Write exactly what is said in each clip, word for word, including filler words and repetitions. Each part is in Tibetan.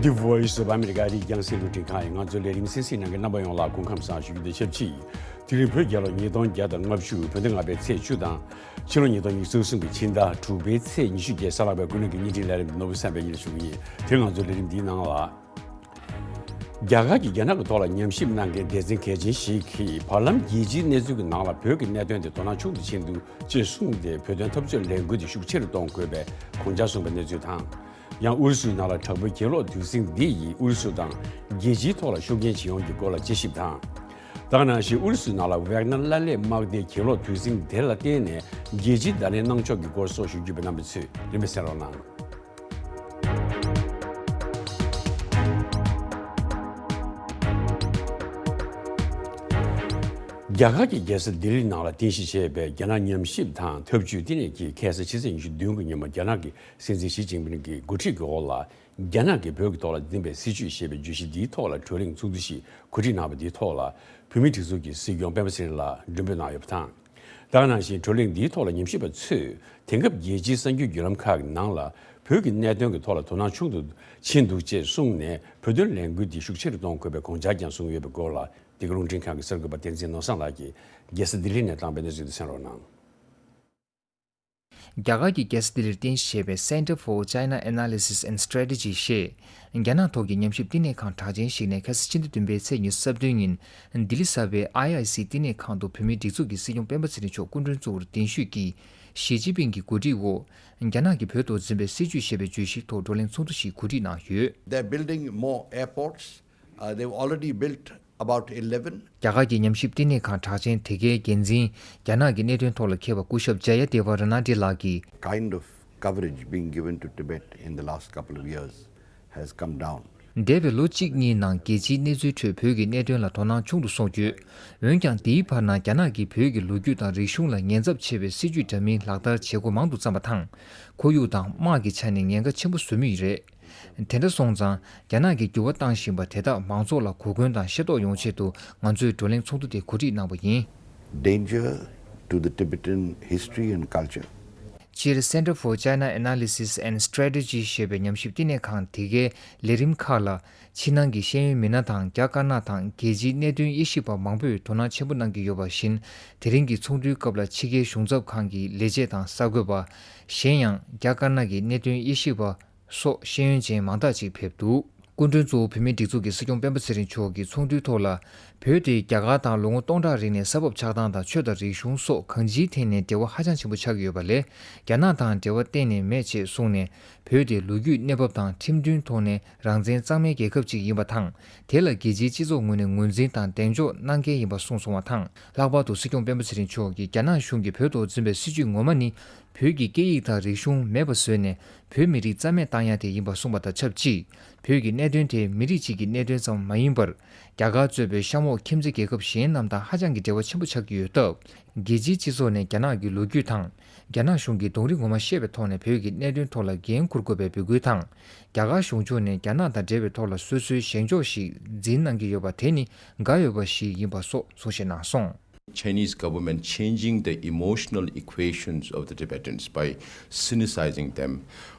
The Voice of America ཨ་རིའི་རྒྱང་སྲིང་རླུང་འཕྲིན་ཁང་ཡིན། ང་ཚོའི་ལས་རིམ་གསན་གཟིགས་གནང་མཁན་རྣམ་པ་ཡོངས་ལ་སྐུ་ཁམས་བཟང་ཞུ་རྒྱུ་དང་ཆབས་ཅིག་དེ་རིང་བོད་རྒྱལ་ལོ་ཉིས་སྟོང་བརྒྱ་དང་ལྔ་བཅུ། བོད་ཟླ་ལྔ་པའི་ཚེས་བཅུ་དང་། ཕྱི་ལོ་ཉིས་སྟོང་ཉི་ཤུ་རྩ་གསུམ་གྱི་ཕྱི་ཟླ་དྲུག་པའི་ཚེས་ཉི་ཤུ་བརྒྱད། གཟའ་ལྷག་པའི་ཀུན་གླེང་གི་བརྙན་འཕྲིན་ལས་རིམ་དུ་ནོར་བུ་བསམ་འཕེལ་གཉིས་ཞུ་གི་ཡིན། དེ་རིང་ང་ཚོའི་ལས་རིམ་འདིའི་ནང་ལ། རྒྱ་གར་གྱིས་རྒྱ་ནག་གི་ཐོག་ལ་ཉམས་ཞིབ་གནང་མཁན་སྡེ་ཚན་གལ་ཆེན་ཞིག་གིས་བར་ལམ་རྒྱལ་སྤྱིའི་གནས་ཚུལ་གྱི་ནང་ལ་བོད་ཀྱི་གནད་དོན་དེ་དོ་སྣང་ཆུང་དུ་ཕྱིན་འདུག་ཅེས་གསུངས་ཏེ། བོད་དོན་འཐབ་རྩོད་ལས་འགུལ་དེ་ཤུགས་ཆེ་རུ་གཏོང་དགོས་པའི་དགོངས་འཆར་གསུངས་པའི་གནས་ཚུལ་དང་། ཡང་ཨུ་རུ་སུའི་ནང་ལ་དྲག་པོའི་གྱེན་ལོག་དུས་ཟིང་འདི་ཡིས་ཨུ་རུ་སུ་དང་རྒྱལ་སྤྱིའི་ཐོག་ལ་ཤུགས་རྐྱེན་བྱེད་ཡོང་གི་སྐོར་ལ་དཔྱད་ཞིབ་དང་། ད་ག་ནང་བཞིན་ཨུ་རུ་སུའི་ནང་ལ་ཝེག་ནར་ལ་ལས་དམག་སྡེའི་གྱེན་ལོག་དུས་ཟིང་དེ་ལ་བརྟེན་ནས་རྒྱལ་སྤྱིའི་བརྡ་ལན་གནང་ཕྱོགས་ཀྱི་སྐོར་སོགས་ཞུ་རྒྱུ་ཡིན་པའི་རྣམ་པ་ཚོས་རིམ་པས་གསན་རོགས་གནང་། རྒྱ་གར་གྱི་རྒྱལ་ས་ལྡི་ལིའི་ནང་ལ་རྟེན་གཞི་བྱས་པའི་རྒྱ་ནག་ཉམས་ཞིབ་དང་འཐབ་ཇུས་བསྟི་གནས་ཀྱིས་ཁ་སང་ཕྱི་ཚེས་ཉི་ཤུ་བདུན་གྱི་ཉིན་མོ་རྒྱ་ནག་གི་སྲིད་འཛིན་ཞི་ཅིན་ཕིང་གི་འགོ་ཁྲིད་ཀྱི་འོག་ལ། རྒྱ་ནག་གིས་བོད་ཀྱི་ཐོག་ལ་འཛིན་པའི་སྲིད་བྱུས་ཞེས་པའི་བརྗོད་གཞི་འདིའི་ཐོག་ལ་གྲོས་གླེང་ཚོགས་འདུ་ཞིག་གོ་སྒྲིག་གནང་བ་འདིའི་ཐོག་ལ། བོད་མིའི་སྒྲིག་འཛུགས་ཀྱི་སྲིད་སྐྱོང་སྤེན་པ་ཚེ་རིང་ལགས་མགྲོན་འབོད་གནང་ཡོད་པ་དང་། ད་ག་ནང་བཞིན་གྲོས་གླེང་འདིའི་ཐོག་ལ་ཉམས་ཞིབ་པ་ཚོས་དེང་སྐབས་རྒྱལ་སྤྱིའི་གསར་འགྱུར་བརྒྱུད་ལམ་ཁག་གི་ནང་ལ་བོད་ཀྱི་གནད་དོན་གྱི་ཐོག་ལ་དོ་སྣང་ཆུང་དུ་ཕྱིན་འདུག་ཅེས་གསུངས་ནས། བོད་དོན་ལས་འགུལ་འདི་ཤུགས་ཆེ་རུ་གཏོང་དགོས་པའི་དགོངས་འཆར་ཀྱང་གསུངས་ཡོད་པའི་སྐོར་ལ། འདི་ག་རླུང་འཕྲིན་ཁང་གི་གསར་འགོད་པ་བསྟན་འཛིན་ནོར་བཟང་ལགས་ཀྱིས་རྒྱལ་ས་ལྡི་ལི་ནས་བཏང་པའི་གནས་ཚུལ་དེ་གསན་རོགས་གནང་། རྒྱ་གར་གྱི་རྒྱལ་ས་ལྡི་ལིར་རྟེན་གཞི་བྱས་པའི་Center for China Analysis and Strategy ཞེས་རྒྱ་ནག་ཐོག་གི་ཉམས་ཞིབ་བསྟི་གནས་ཁང་གྲགས་ཅན་ཞིག་ནས། ཁ་སང་ཕྱི་ཟླ་བདུན་པའི་ཚེས་ཉི་ཤུ་རྩ་བདུན་ཉིན་ལྡི་ལི་གསར་པའི་ཨའི་ཨའི་སི་བསྟི་གནས་ཁང་དུ་བོད་མིའི་སྒྲིག་འཛུགས་ཀྱི་སྲིད་སྐྱོང་སྤེན་པ་ཚེ་རིང་མཆོག་སྐུ་མགྲོན་གཙོ་བོར་གདན་ཞུས་ཀྱིས་ཞི་ཅིན་ཕིང་གི་གོ་སྒྲིག་འོག་རྒྱ་ནག་གིས་བོད་ཐོག་འཛིན་པའི་སྲིད་བྱུས་ཞེས་པའི་བརྗོད་གཞིའི་ཐོག་བགྲོ་གླེང་ཚོགས་འདུ་ཞིག་གོ་སྒྲིག་གནང་ཡོད། They're building more airports. Uh, they've already built about eleven. རྒྱ་གར་གྱི་ཉམས་ཞིབ་བསྟི་གནས་ཁང་གྲགས་ཅན་དེ་གའི་འགན་འཛིན། རྒྱ་ནག་གི་གནད་དོན་ཐོག་ལ་མཁས་པ་སྐུ་ཞབས་ཇ་ཡ་དེ་བ་ར་ན་ཏི་ལགས་ཀྱིས། Kind of coverage being given to Tibet in the last couple of years has come down. འདས་པའི་ལོ་གཅིག་གཉིས་ནང་རྒྱལ་སྤྱིའི་གནས་ཚུལ་ཁྲོད་བོད་ཀྱི་གནད་དོན་ལ་དོ་སྣང་ཆུང་དུ་སོང་ཡོད། འོན་ཀྱང་། དེའི་བར་ན་རྒྱ་ནག་གིས་བོད་ཀྱི་ལོ་རྒྱུས་དང་རིག་གཞུང་ལ་ཉེན་ཚབས་ཆེ་བའི་སྲིད་བྱུས་འདྲ་མིན་ལག་བསྟར་བྱེད་འགོ་མང་དུ་བརྩམས་པ་དང་། ཁོར་ཡུག་དང་དམག་གི་ཆ་ནས་ཉེན་ཁ་ཆེན་པོ་བཟོ་མུས་རེད། དེ་འདྲ་སོང་ཙང་། རྒྱ་ནག་གིས་འགྱུར་བ་བཏང་བཞིན་པ་དེ་དག་མང་ཚོགས་ལ་གོ་སྐོན་དང་ཤེས་རྟོགས་ཡོང་ཆེད་དུ། ང་ཚོས་བགྲོ་གླེང་ཚོགས་འདུ་དེ་གོ་སྒྲིག་གནང་བ་ཡིན། Danger to the Tibetan history and culture. སྤྱིར། Center for China Analysis and Strategy ཞེས་པའི་ཉམས་ཞིབ་བསྟི་གནས་ཁང་དེ་གའི་ལས་རིམ་ཁག་ལ། ཕྱི་ནང་གི་ཤེས་ཡོན་མི་སྣ་དང་། རྒྱ་དཀར་ནག་དང་རྒྱལ་སྤྱིའི་གནད་དོན་དབྱེ་ཞིབ་པ་མང་པོས་དོ་སྣང་ཆེན་པོ་གནང་གི་ཡོད་པ་བཞིན། དེ་རིང་གི་ཚོགས་འདུའི་སྐབས་ལ། ཕྱི་རྒྱལ་གཞུང་ཚབ་ཁང་གི་ལས་བྱེད་དང་གསར་འགོད་པ། གཞན་ཡང་། རྒྱ་དཀར་ནག་གི་གནད་དོན་དབྱེ་ཞིབ་པ་སོགས་ཤེས་ཡོན་ཅན་མང་དག་ཅིག་ཕེབས་འདུག་སྐུ་མགྲོན་གཙོ་བོ་བོད་མིའི་སྒྲིག་འཛུགས་ཀྱི་སྲིད་སྐྱོང་སྤེན་པ་ཚེ་རིང་མཆོག་གིས་ཚོགས་འདུའི་ཐོག་ལ། བོད་དེ་རྒྱ་གར་དང་ལོ་ངོ་སྟོང་ཕྲག་རིང་ནས་ས་བབ་ཆགས་སྟངས་དང་། ཆོས་དང་རིག་གཞུང་སོགས་གང་ཅིའི་ཐད་ནས་འབྲེལ་བ་ཧ་ཅང་ཆེན་པོ་ཆགས་ཀྱི་ཡོད་པ་ལས། རྒྱ་ནག་དང་འབྲེལ་བ་གཏན་ནས་མེད་ཅེས་གསུངས་ནས། བོད་དེ་ལོ་རྒྱུས་གནས་བབ་དང་ཁྲིམས་མཐུན་ཐོག་ནས་རང་བཙན་གཙང་མའི་རྒྱལ་ཁབ་ཅིག་ཡིན་པ་དང་། དེ་ལ་རྒྱལ་སྤྱིའི་སྤྱི་ཚོགས་ངོས་ནས་ངོས་འཛིན་དང་གདེང་འཇོག་གནང་གལ་ཡིན་པ་གསུངས་སོང་བ་དང་། ལྷག་པར་དུ་སྲིད་སྐྱོང་སྤེན་པ་ཚེ་རིང་མཆོག་གིས། རྒྱ་ནག་གཞུང་གིས་བོད་ཐོག་འཛིན་པའི་སྲིད་བྱུས་ངོ་མ་ནི། བོད་ཀྱི་སྐད་ཡིག་དང་རིག་གཞུང་མེད་པ་བཟོས་ནས། བོད་མི་རིགས་རྩ་མེད་བཏང་ཡ་དེ་ཡིན་པ་གསུངས་པ་དང་ཆབས་ཅིག་བོད་ཀྱི་གནད་དོན་དེ་མི་རིགས་གཅིག་གི་གནད་དོན་ཙམ་མ་ཡིན་པར། རྒྱ་གར་གཙོས་པའི་གཤམ་འོག་ཁྱིམ་མཚེས་རྒྱལ་ཁབ་གཞན་རྣམས་དང་ཧ་ཅང་གི་འབྲེལ་བ་ཆེན་པོ་ཆགས་ཀྱི་ཡོད་སྟབས། རྒྱལ་སྤྱིའི་སྤྱི་ཚོགས་ནས་རྒྱ་ནག་གི་ལོ་རྒྱུས་དང་། རྒྱ་ནག་གཞུང་གི་གདོང་རིས་ངོ་མ་ཤེས་པའི་ཐོག་ནས་བོད་ཀྱི་གནད་དོན་ཐོག་ལ་འགན་འཁུར་དགོས་པའི་འབོད་སྐུལ་དང་། རྒྱ་གར་གཞུང་ཕྱོགས་ནས་རྒྱ་ནག་དང་འབྲེལ་བའི་ཐོག་ལ་སོ་སོའི་བཞེངས་ཕྱོགས་ཤིག་འཛིན་གནང་གི་ཡོད་པ་དེ་ནི་དགའ་འོས་པ་ཞིག་ཡིན་པ་སོགས་གསུང་བཤད་གནང་སོང་། Chinese government changing the emotional equations of the Tibetans by cynicizing them.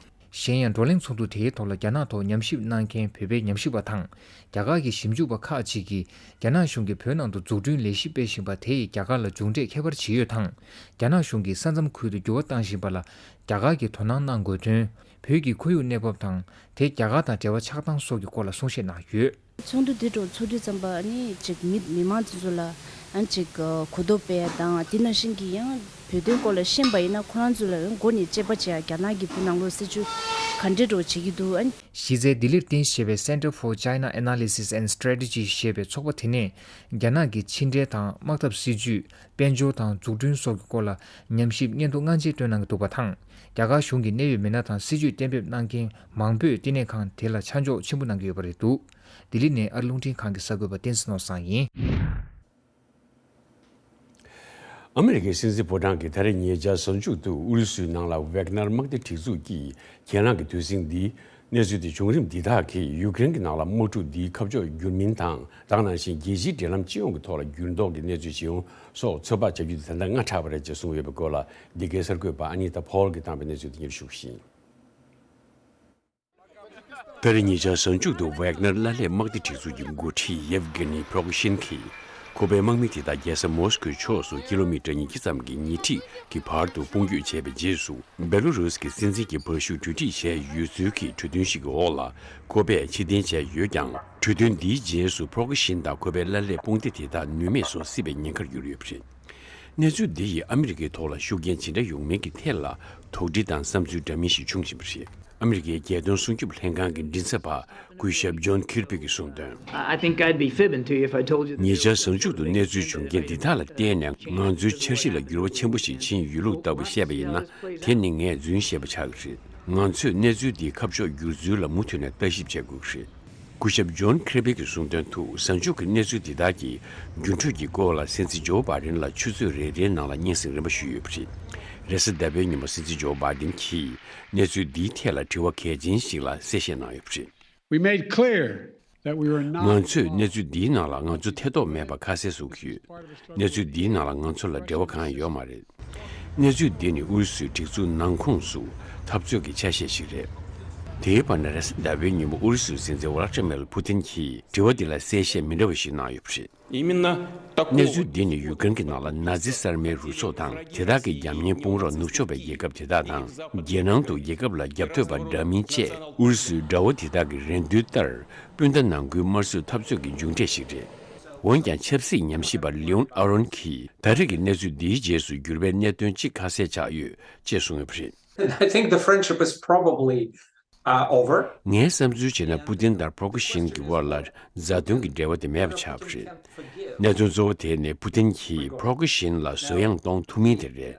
གཞན་ཡང་། བགྲོ་གླེང་ཚོགས་འདུ་དེའི་ཐོག་ལ་རྒྱ་ནག་ཐོག་ཉམས་ཞིབ་གནང་མཁན་བོད་པའི་ཉམས་ཞིབ་པ་དང་། རྒྱ་གར་གྱི་ཞིབ་འཇུག་པ་ཁག་ཅིག་གིས། རྒྱ་ནག་གཞུང་གིས་བོད་ནང་དུ་འཛུགས་སྐྲུན་ལས་གཞི་སྤེལ་བཞིན་པ་དེ་ཡིས་རྒྱ་གར་ལ་མཇུག་འབྲས་ཁྱད་པར་ཅི་ཡོད་དང་། རྒྱ་ནག་གཞུང་གིས་ས་མཚམས་ཁུལ་དུ་འགྱུར་བ་བཏང་བཞིན་པ་ལ། རྒྱ་གར་གྱིས་དོ་སྣང་གནང་དགོས་དོན། བོད་ཀྱི་ཁོར་ཡུག་གནས་བབ་དང་། དེ་རྒྱ་གར་དང་འབྲེལ་བ་ཆགས་སྟངས་སོགས་ཀྱི་སྐོར་ལ་གསུང་བཤད་གནང་ཡོད། ཚོགས་འདུ་འདི་འདྲ་ཚོགས་དུས་ཙམ་པ་ནི་ཅིག་མི་མི་མང་དེ་ཚོ་ལ་ཨ་ཅིག་གོ་རྟོགས་སྤེལ་ཡ་དང་། དེ་ནང་བཞིན་གྱི་ཡང་བོད་དོན་སྐོར་ལ་ཤེས་པ་ཡིན་ན་ཁོ་རང་ཚོ་ལ་ཡང་མགོ་ནས་དཔྱད་པ་བྱེད་ཡ། རྒྱ་ནག་གི་བོད་ནང་ལོགས་སྲིད་བྱུས་ག་འདྲ་འདྲ་བྱེད་ཀྱི་འདུག་ཨ། གཞི་རྩའི་ལྡི་ལིར་རྟེན་གཞི་བྱས་པའི་Center for China Analysis and Strategy ཞེས་པའི་ཚོགས་པ་དེ་ནས། རྒྱ་ནག་གི་ཕྱི་འབྲེལ་དང་དམག་འཐབ་སྲིད་ཇུས། དཔལ་འབྱོར་དང་འཛུགས་སྐྲུན་སོགས་ཀྱི་སྐོར་ལ་ཉམས་ཞིབ་སྙན་ཐོ་སྔ་རྗེས་བཏོན་གནང་གི་འདུག་པ་དང་། རྒྱ་གར་གཞུང་གི་གནད་ཡོད་མི་སྣ་དང་སྲིད་བྱུས་གཏན་འབེབས་གནང་མཁན་མང་པོས་བསྟི་གནས་ཁང་དེ་ལ་ཆ་འཇོག་ཆེན་པོ་གནང་གི་ཡོད་པ་རེད་འདུག་ལྡི་ལི་ནས་ཨ་རི་རླུང་འཕྲིན་ཁང་གི་གསར་འགོད་པ་བསྟན་འཛིན་ནོར་བཟང་ཡིན། ཨ་མི་རི་ཀའི་སྲིད་འཛིན་ཕོ་བྲང་གིས་ད་རེས་ཉེ་ཆར་གཟའ་མཇུག་ཏུ་ཨུ་རུ་སུའི་ནང་ལ་ཝེག་ནར་དམག་སྡེ་སྒྲིག་འཛུགས་ཀྱིས་གྱེན་ལངས་ཀྱི་དུས་ཟིང་འདིའི་གནས་ཚུལ་དེ་བྱུང་རིམ་འདི་དག་གིས་ཡུཀ་རེན་གྱི་ནང་ལ་དམག་འཁྲུག་འདིའི་ཁ་ཕྱོགས་འགྱུར་མིན་དང་། ད་ག་ནང་བཞིན་རྒྱལ་སྤྱིའི་འབྲེལ་ལམ་སྤྱི་ཡོངས་ཀྱི་ཐོག་ལ་འགྱུར་ལྡོག་གི་གནས་ཚུལ་ཇི་ཡོང་སོགས་ཚོད་དཔག་བྱ་རྒྱུ་དེ་ད་ལྟ་སྔ་དྲགས་པ་རེད་ཅེས་གསུངས་ཡོད་པའི་སྐོར་ལ། འདི་གའི་གསར་འགོད་པ་ཨ་ནི་ཏཱ་ཕོལ་གྱིས་བཏང་བའི་གནས་ཚུལ་དེ་སྙན་ཞུ་ཞིང་། ད་རེས་ཉེ་ཆར་གཟའ་མཇུག་ཏུ་ཝེག་ནར་ལ་ལས་དམག་སྡེ་སྒྲིག་འཛུགས་ཀྱི་འགོ་ཁྲིད་ཡེབ་གྷི་ནི་པྲོ་གི་ཤིན་གྱིས་ཁོ་པའི་དམག་མི་དེ་དག་རྒྱལ་ས་མོ་སི་ཀོའི་ཕྱོགས་སུ་ཀི་ལོ་མི་ཊར་ཉིས་བརྒྱ་ཙམ་གྱི་ཉེ་འཁྲིས་ཀྱི་བར་དུ་དཔུང་སྐྱོད་བྱས་པའི་རྗེས་སུ། བེ་ལོ་རུས་ཀྱི་སྲིད་འཛིན་གྱི་པར་བཤུས་གྲོས་འགྲིག་བྱས་ཡོད་ཚུལ་གྱི་གྲོས་མཐུན་ཞིག་གི་འོག་ལ་ཁོ་པས་ཕྱིར་འཐེན་བྱས་ཡོད་ཀྱང་། གྲོས་མཐུན་འདིའི་རྗེས་སུ་པྲོ་གི་ཤིན་དང་ཁོ་པའི་ལ་ལས་དཔུང་སྡེ་དེ་དག་ནུས་མེད་བཟོ་སྲིད་པའི་ཉེན་ཁར་གྱུར་ཡོད་པ་རེད། གནས་ཚུལ་འདི་ཡིས་ཨ་མི་རི་ཀའི་ཐོག་ལ་ཤུགས་རྐྱེན་ཇི་འདྲ་ཡོང་མིན་གྱི་ཐད་ལ་དོགས་འདྲི་དང་བསམ་ཚུལ་འདྲ་མིན་ཞིག་འབྱུང་བཞིན་པ་རེད། ཨ་མི་རི་ཀའི་རྒྱལ་དོན་སྲུང་སྐྱོབ་ལྷན་ཁང་གི་མགྲིན་ཚབ་པ་སྐུ་ཞབས་ཇོན་ཁིར་པི་གིས་གསུངས་དོན། I think I'd be fibbing to you if I told you that. ཉེ་ཆར་གཟའ་མཇུག་ཏུ་གནས་ཚུལ་བྱུང་རྐྱེན་འདི་དག་ལ་བརྟེན་ནས་ང་ཚོའི་འཆར་གཞི་ལ་འགྱུར་བ་ཆེན་པོ་ཞིག་ཕྱིན་ཡོད་ལུགས་ལྟ་བུ་བཤད་པ་ཡིན་ན། དེ་ནི་ངས་རྫུན་བཤད་པ་ཆགས་ཀྱི་རེད། ང་ཚོས་གནས་ཚུལ་འདིའི་ཁ་ཕྱོགས་བསྒྱུར་ཚུལ་ལ་མུ་མཐུད་ནས་ལྟ་ཞིབ་བྱེད་དགོས་ཀྱི་རེད། སྐུ་ཞབས་ཇོན་ཁིར་པི་གིས་གསུངས་དོན་དུ། གཟའ་མཇུག་གི་གནས་ཚུལ་འདི་དག་གི་འགྱུར་འགྲོས་ཀྱི་སྐོར་ལ་སྲིད་འཛིན་ཇོ་བྷའི་ཌེན་ལ་ཆུ་ཚོད་རེ་རེའི་ནང་ལ་སྙན་སེང་རིམ་པ་ཞུས་ཡོད་པ་རེད། རེས་གཟའ་ཟླ་བའི་ཉིན་མོ་སྲིད་འཛིན་ཇོ་བྷའི་ཌེན་གྱིས་གནས་ཚུལ་འདིའི་ཐད་ལ་དྲི་བ་གལ་ཆེན་ཞིག་ལ་གསལ་བཤད་གནང་ཡོད་པ་རེད། We made clear that we were not ང་ཚོས་གནས་ཚུལ་འདིའི་ནང་ལ་ང་ཚོ་ཐེ་གཏོགས་མེད་པ་ཁ་གསལ་བཟོ་གི་ཡོད། གནས་ཚུལ་འདིའི་ནང་ལ་ང་ཚོ་ལ་འབྲེལ་བ་གང་ཡང་ཡོད་མ་རེད། གནས་ཚུལ་འདི་ནི་ཨུ་རུ་སུའི་སྒྲིག་འཛུགས་ནང་ཁོངས་སུ་འཐབ་རྩོད་ཀྱི་ཆ་ཤས་ཤིག་རེད། དེའི་བར་ན་རེས་གཟའ་ཟླ་བའི་ཉིན་མོ་ཨུ་རུ་སུའི་སྲིད་འཛིན་ཝ་ལ་ཏྲི་མེར་ཕུ་ཏིན་གྱིས་དྲི་བ་འདི་ལ་གསལ་བཤད་མི་འདྲ་བ་ཞིག་གནང་ཡོད་པ་རེད། གནས་ཚུལ་འདི་ནི་ཡུཀ་རེན་གྱི་ནང་ལ་ནཱ་ཛི་གསར་མའི་རུ་ཚོགས་དང་དེ་དག་གི་རྒྱབ་གཉེར་དཔུང་རོགས་ནུབ་ཕྱོགས་པའི་རྒྱལ་ཁབ་དེ་དག་དང་རྒྱལ་ནང་དུ་རྒྱལ་ཁབ་ལ་རྒྱབ་གཏོད་པ་འདྲ་མིན་བཅས་ཨུ་རུ་སུའི་དགྲ་བོ་དེ་དག་གི་རེ་འདུན་ལྟར་སྤུན་ཟླ་ནང་ཁུལ་དམར་གསོད་འཐབ་རྩོད་ཀྱི་མཇུག་འབྲས་ཤིག་རེད། འོན་ཀྱང་ཆབ་སྲིད་ཉམས་ཞིབ་པ་ལིའོན་ཨ་རོན་གྱིས་ད་རེས་ཀྱི་གནས་ཚུལ་འདིའི་རྗེས་སུ་འགྱུར་བའི་གནད་དོན་གཅིག་ཁ་གསལ་ཆགས་ཡོད་ཅེས་གསུངས་ཡོད་པ་རེད། I think the friendship is probably uh, over. ངའི་བསམ་ཚུལ་བྱས་ན་པུ་ཏིན་དང་པྲོ་གི་ཤིན་གྱི་དབར་ལ་མཛའ་མཐུན་གྱི་འབྲེལ་བ་དེ་མེད་པ་ཆགས་པ་རེད། གནད་དོན་གཙོ་བོ་དེ་ནི་པུ་ཏིན་གྱིས་པྲོ་གི་ཤིན་ལ་བཟོད་ཡངས་གཏོང་ཐུབ་མིན་དེ་རེད།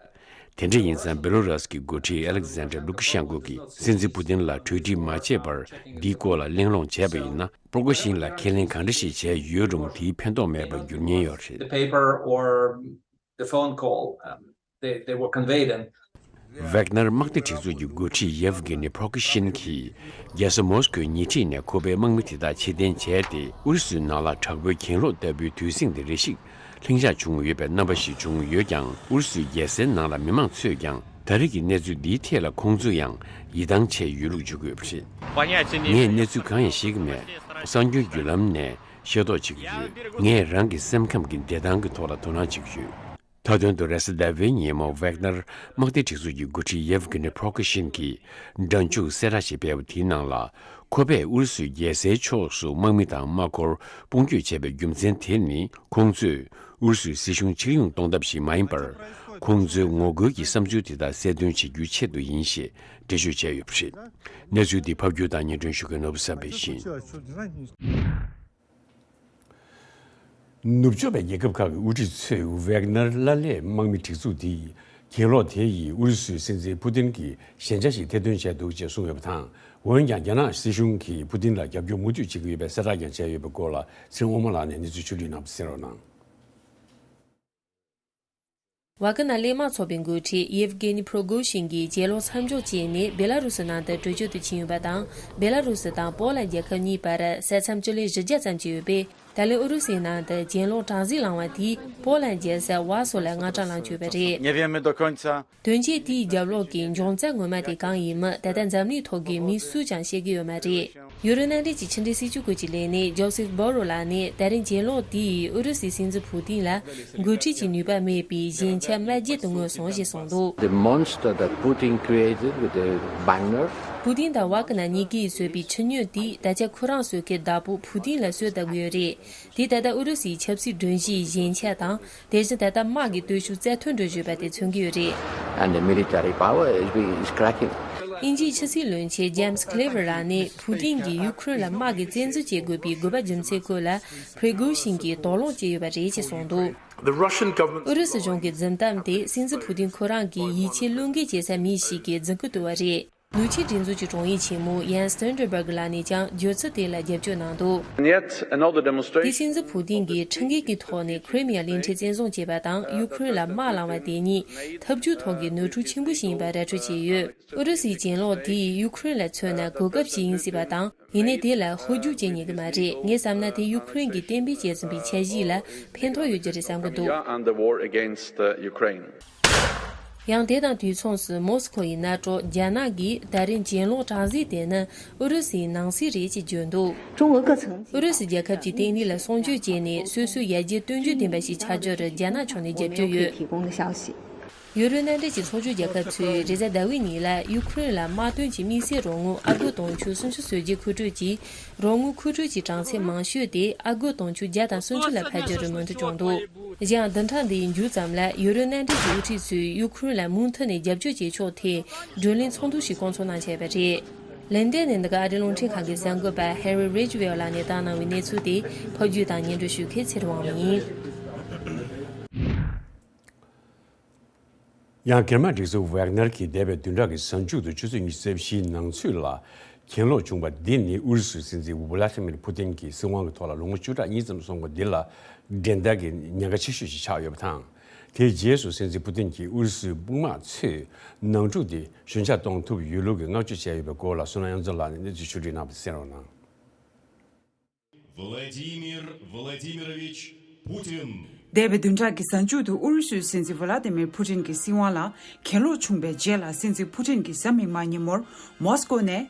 དེ་འདྲ་ཡིན་ཙང་བེ་ལོ་རུས་ཀྱི་འགོ་ཁྲིད་ཨ་ལེག་ཛན་ཌར་ལུ་ཀ་ཤན་ཀོ་གིས་སྲིད་འཛིན་པུ་ཏིན་ལ་གྲོས་འགྲིག་མ་བྱས་པར་འདིའི་སྐོར་ལ་གླེང་སློང་བྱས་པ་ཡིན་ན་པྲོ་གི་ཤིན་ལ་ཁས་ལེན་གང་འདྲ་ཞིག་བྱས་ཡོད་རུང་དེའི་ཕན་ཐོགས་མེད་པར་འགྱུར་ཉེན་ཡོད་རེད། The paper or the phone call, um, they, they were conveyed and ཝེག་ནར་དམག་སྡེ་སྒྲིག་འཛུགས་ཀྱི་འགོ་ཁྲིད་ཡེབ་གྷི་ནི་པྲོ་གི་ཤིན་གྱིས་རྒྱལ་ས་མོ་སི་ཀོའི་ཉེ་འཁྲིས་ནས་ཁོ་པའི་དམག་མི་དེ་དག་ཕྱིར་འཐེན་བྱས་ཏེ་ཨུ་རུ་སུའི་ནང་ལ་དྲག་པོའི་གྱེན་ལོག་ལྟ་བུའི་དུས་ཟིང་དེ་རེ་ཞིག་ལྷིང་འཇགས་བྱུང་ཡོད་པའི་རྣམ་པ་ཞིག་བྱུང་ཡོད་ཀྱང་ཨུ་རུ་སུའི་རྒྱལ་སའི་ནང་ལ་མི་མང་ཚོས་ཀྱང་ད་རེས་ཀྱི་གནས་ཚུལ་འདིའི་ཐད་ལ་ཁོང་ཚོ་ཡང་ཡིད་ཐང་ཆད་ཡོད་ལུགས་བརྗོད་ཀྱི་ཡོད་པ་རེད། Понятия не ངས་གནས་ཚུལ་གང་ཡང་ཤེས་ཀྱི་མེད། གསར་འགྱུར་བརྒྱུད་ལམ་ནས་ཤེས་རྟོགས་བྱེད་ཀྱི་ཡོད། ངས་རང་གི་སེམས་ཁམས་ཀྱི་བདེ་ཐང་གི་ཐོག་ལ་དོ་སྣང་བྱེད་ཀྱི་ཡོད། མཐའ་དོན་དུ་རེས་གཟའ་ཟླ་བའི་ཉིན་མོ་ཝེག་ནར་དམག་སྡེ་སྒྲིག་འཛུགས་ཀྱི་འགོ་ཁྲིད་ཡེབ་གྷི་ནི་པྲོ་གི་ཤིན་གྱིས་སྒྲ་འཇུག་གསལ་བསྒྲགས་ཤིག་སྤེལ་བ་དེའི་ནང་ལ། ཁོ་པས་ཨུ་རུ་སུའི་རྒྱལ་སའི་ཕྱོགས་སུ་དམག་མི་དང་དམག་འཁོར་དཔུང་སྐྱོད་བྱས་པའི་རྒྱུ་མཚན་དེ་ནི། ཁོང་ཚོས་ཨུ་རུ་སུའི་སྲིད་གཞུང་ཕྱིར་ཡོང་གཏོང་ཐབས་ཤིག་མ་ཡིན་པར། ཁོང་ཚོའི་ངོ་རྒོལ་གྱི་བསམ་ཚུལ་དེ་དག་གསལ་སྟོན་བྱེད་རྒྱུའི་ཆེད་དུ་ཡིན་ཞེས་འགྲེལ་བརྗོད་བྱས་ཡོད་པ་རེད། གནས་ཚུལ་འདི་ཕབ་སྒྱུར་དང་སྙན་སྒྲོན་ཞུ་མཁན་ནོར་བུ་བསམ་འཕེལ་ཡིན། ནུབ་ཕྱོགས་པའི་རྒྱལ་ཁབ་ཁག་གི་དབུ་ཁྲིད་ཚོས་ཝེག་ནར་ལ་ལས་དམག་མི་སྒྲིག་འཛུགས་འདིས་གྱེན་ལོག་དེ་ཡིས་ཨུ་རུ་སུའི་སྲིད་འཛིན་ཕུ་ཏིན་གྱི་ཞན་ཆ་ཞིག་ཐེར་འདོན་བྱས་འདུག་ཅེས་གསུངས་ཡོད་པ་དང་། འོན་ཀྱང་རྒྱ་ནག་སྲིད་གཞུང་གིས་ཕུ་ཏིན་ལ་རྒྱབ་སྐྱོར་མུ་མཐུད་བྱེད་ཀྱི་ཡོད་པའི་གསལ་བསྒྲགས་ཀྱང་བྱས་ཡོད་པའི་སྐོར་ལ་ཚེ་རིང་དབང་མོ་ལགས་ནས་གནས་ཚུལ་ཕྱོགས་བསྒྲིགས་གནང་བ་གསན་རོགས་གནང་། ཝ་ཀི་ནར་གླས་དམག་ཚོགས་པའི་འགོ་ཁྲིད་ཡེབ་གྷེ་ནི་པྲོ་གོ་ཤིན་གྱིས་གྱེན་ལོག་མཚམས་འཇོག་བྱས་ནས་བེ་ལ་རུ་སི་ནང་དུ་བྲོས་བྱོལ་དུ་ཕྱིན་ཡོད་པ་དང་། བེ་ལ་རུ་སི་དང་པོ་ལན་རྒྱལ་ཁབ་གཉིས་བར་ས་མཚམས་ཅི་ལེ་བཞི་བརྒྱ་ཙམ་ཅིག་ཡོད་པས། ད་ལན་ཨུ་རུ་སུའི་ནང་དུ་གྱེན་ལོག་གྲངས་འཛིན་ལངས་པ་དེས་པོ་ལན་རྒྱལ་ས་ཝར་སོ་ལ་དངངས་སྐྲག་ལངས་བཅུག་པ་རེད། Nie wiemy do końca. དོན་རྐྱེན་དེའི་རྒྱབ་ལོགས་ཀྱི་འབྱུང་རྩ་ངོ་མ་དེ་གང་ཡིན་མིན་ད་ལྟ་འཛམ་གླིང་ཐོག་གི་མི་སུས་ཀྱང་ཤེས་ཀྱི་ཡོད་མ་རེད། ཡུ་རོབ་མནའ་འབྲེལ་གྱི་ཕྱི་འབྲེལ་སྲིད་ཇུས་སྐོར་གྱི་ལས་སྣེ་ཇོ་སེབ་བྷོ་རོ་ལགས་ནས་ད་རིང་གྱེན་ལོག་དེ་ཡིས་ཨུ་རུ་སུའི་སྲིད་འཛིན་ཕུ་ཏིན་ལ་འགོ་ཁྲིད་ཀྱི་ནུས་པ་མེད་པའི་ཞན་ཆ་རྨ་རྒྱུད་དུ་མངོན་སོང་ཞེས་གསུངས་འདུག The monster that Putin created with the Wagner. ཕུ་ཏིན་དང་ཝ་ཀི་ནར་གཉིས་ཀས་བཟོས་པའི་ཆུ་སྨྱོན་དེས་ད་ཆ་ཁོ་རང་གསོད་མཁན་བདག་པོ་ཕུ་ཏིན་ལ་གསོས་བཏབ་ཀྱི་ཡོད་རེད། དེས་ད་ལྟ་ཨུ་རུ་སུའི་ཆབ་སྲིད་སྒྲོམ་གཞིའི་ཞན་ཆ་དང་། དེ་བཞིན་ད་ལྟ་དམག་གི་སྟོབས་ཤུགས་རྩ་མཐོན་འགྲོ་བཞིན་པ་དེ་མཚོན་གྱི་ཡོད་རེད། And the military power is, is cracking. དབྱིན་ཇིའི་ཕྱི་སྲིད་བློན་ཆེན་ཇེམ་སི་ཁི་ལེ་ཝར་ལགས་ནས་ཕུ་ཏིན་གྱིས་ཡུ་ཁུ་རེན་ལ་དམག་གི་བཙན་འཛུལ་བྱེད་དགོས་པའི་དགོས་པ་རྒྱུ་མཚན་སྐོར་ལ་པྲི་གོ་ཤིན་གྱིས་དོགས་སློང་བྱས་ཡོད་པ་རེད་ཅེས་གསུངས་འདུག The Russian government. ཨུ་རུ་སུ་གཞུང་གི་འཛིན་སྟངས་དེ་སྲིད་འཛིན་ཕུ་ཏིན་ཁོ་རང་གིས་ཡིད་ཆེས་བློས་འགེལ་བྱེད་ས་མི་ཞིག་གི་རྫུན་རྐུ་བཏུལ་བ་རེད། ནུབ་ཕྱོགས་སྒྲིག་འཛུགས་ཀྱི་དྲུང་ཡིག་ཆེན་མོ་ཡན་སི་སྟོན་ཊེན་བྷར་གི་ལགས་ནས་ཀྱང་བརྗོད་ཚུལ་དེ་ལ་རྒྱབ་སྐྱོར་གནང་འདུག Yet another demonstration. དེ་སྲིད་འཛིན་ཕུ་ཏིན་གྱིས་ཁྲིམས་འགལ་གྱི་ཐོག་ནས་ཁི་རི་མི་ཡ་གླིང་ཕྲན་བཙན་བཟུང་བྱས་པ་དང་ཡུ་ཁུ་རེན་ལ་དམག་ལངས་པ་དེ་གཉིས་འཐབ་ཇུས་ཐོག་གི་ནོར་འཁྲུལ་ཆེན་པོ་ཞིག་ཡིན་པ་ར་སྤྲོད་བྱས་ཡོད། ཨུ་རུ་སུའི་གྱེན་ལོག་དེས་ཡུ་ཁུ་རེན་ལ་མཚོན་ན་གོ་སྐབས་ཤིག་ཡིན་སྲིད་པ་དང་། ཡིན་ནའི་དེ་ལ་ཧོལ་རྒྱུག་བྱེད་ཉན་གྱི་མ་རེད། ངས་བསམ་ན་དེ་ཡུ་ཁུ་རེན་གྱི་གཏན་འབེབས་བྱས་ཟིན་པའི་འཆར་གཞི་ལ་ཕན་ཐོགས་ཡོད་རྒྱུ་རེད་བསམ་གྱི་འདུག And the war against, uh, Ukraine. ཡང་དེ་དང་དུས་མཚུངས་སུ་མོ་སི་ཁོ་ཡི་ནང་འགྲོ་རྒྱ་ནག་གིས་ད་རིང་གྱེན་ལོག་དྲག་ཟིང་དེ་ནི་ཨུ་རུ་སུའི་ནང་སྲིད་རེད་ཅེས་བརྗོད་འདུག་ཨུ་རུ་སུ་རྒྱལ་ཁབ་ཀྱི་བརྟན་ལྷིང་ལ་སྲུང་སྐྱོབ་བྱས་ནས་སོ་སོའི་ཡར་རྒྱས་སྟོན་རྒྱུ་བདེན་པ་ཞིག་ཆགས་རྒྱུར་རྒྱ་ནག་ཕྱོགས་ནས་རྒྱབ་སྐྱོར་ཡོད། ཡུ་རོབ་མནའ་འབྲེལ་གྱི་ཚོགས་ཞུགས་རྒྱལ་ཁབ་ཚོས་རེས་གཟའ་ཟླ་བའི་ཉིན་ལ་ཡུ་ཁུ་རེན་ལ་དམག་དོན་གྱི་དམིགས་བསལ་རོགས་དངུལ་ཨ་སྒོར་དུང་ཕྱུར་སུམ་ཅུ་སོ་བརྒྱད་མཁོ་སྤྲོད་ཀྱིས། རོགས་དངུལ་མཁོ་སྤྲོད་ཀྱི་གྲངས་ཚད་མང་ཤོས་དེ་ཨ་སྒོར་དུང་ཕྱུར་བརྒྱ་དང་སུམ་ཅུ་ལ་འཕར་རྒྱུར་མོས་མཐུན་བྱུང་འདུག་གཞན་ཡང་བདུན་ཕྲག་འདིའི་མཇུག་ཙམ་ལ་ཡུ་རོབ་མནའ་འབྲེལ་གྱི་དབུ་ཁྲིད་ཚོས་ཡུ་ཁུ་རེན་ལ་མུ་མཐུད་ནས་རྒྱབ་སྐྱོར་བྱེད་ཕྱོགས་ཐད་བགྲོ་གླེང་ཚོགས་འདུ་ཞིག་བསྐོང་ཚོགས་གནང་བྱས་པ་རེད། ལན་ཏན་ནས་འདི་ག་ཨ་རིའི་རླུང་འཕྲིན་ཁང་གི་གསར་འགོད་པ་Harry Ridgwell ལགས་ནས་བཏང་གནང་བའི་གནས་ཚུལ་དེ་ཕབ་སྒྱུར་དང་སྙན་སྒྲོན་ཞུ་མཁན་ཚེ་རིང་དབང་མོ་ཡིན། ཡང་གེར་མ་སྒྲིག་འཛུགས་ཝེག་ནར་གྱིས་འདས་པའི་བདུན་ཕྲག་གི་གཟའ་མཇུག་ཏུ་ཆུ་ཚོད་ཉི་ཤུ་རྩ་བཞིའི་ནང་ཚུད་ལ་གྱེན་ལོག་བྱུང་བ་འདི་ནི་ཨུ་རུ་སུའི་སྲིད་འཛིན་ཝུ་ལ་ཏི་མིར་ཕུ་ཏིན་གྱི་སྲིད་དབང་གི་ཐོག་ལ་ལོ་ངོ་བཅུ་ཕྲག་གཉིས་ཙམ་སོང་བ་འདི་ལ་འགྲན་ཟླ་གི་ཉེན་ཁ་ཆེ་ཤོས་ཤིག་ཆགས་ཡོད་པ་དང་། དེའི་རྗེས་སུ་སྲིད་འཛིན་ཕུ་ཏིན་གྱིས་ཨུ་རུ་སུའི་དམག་ཚོས་ནང་འཁྲུག་འདི་ཞོད་འཇགས་གཏོང་ཐུབ་ཡོད་ལུགས་ཀྱི་བསྔགས་བརྗོད་བྱས་ཡོད་པའི་སྐོར་ལ་བསོད་ནམས་དབྱངས་འཛོམས་ལགས་ནས་གནས་ཚུལ་ཕྱོགས་སྒྲིག་གནང་བ་གསན་རོགས་གནང་། Владимир Владимирович Путин. འདས་པའི་བདུན་ཕྲག་གི་གཟའ་མཇུག་ཏུ་ཨུ་རུ་སུའི་སྲིད་འཛིན་ཝ་ལ་ཏི་མིར་ཕུ་ཏིན་གྱི་སྲིད་དབང་ལ་གྱེན་ལོག་བྱུང་བའི་རྗེས་ལ། སྲིད་འཛིན་ཕུ་ཏིན་གྱིས་གཟའ་མིག་དམར་ཉིན་མོར་མོ་སི་ཀོ་ནས།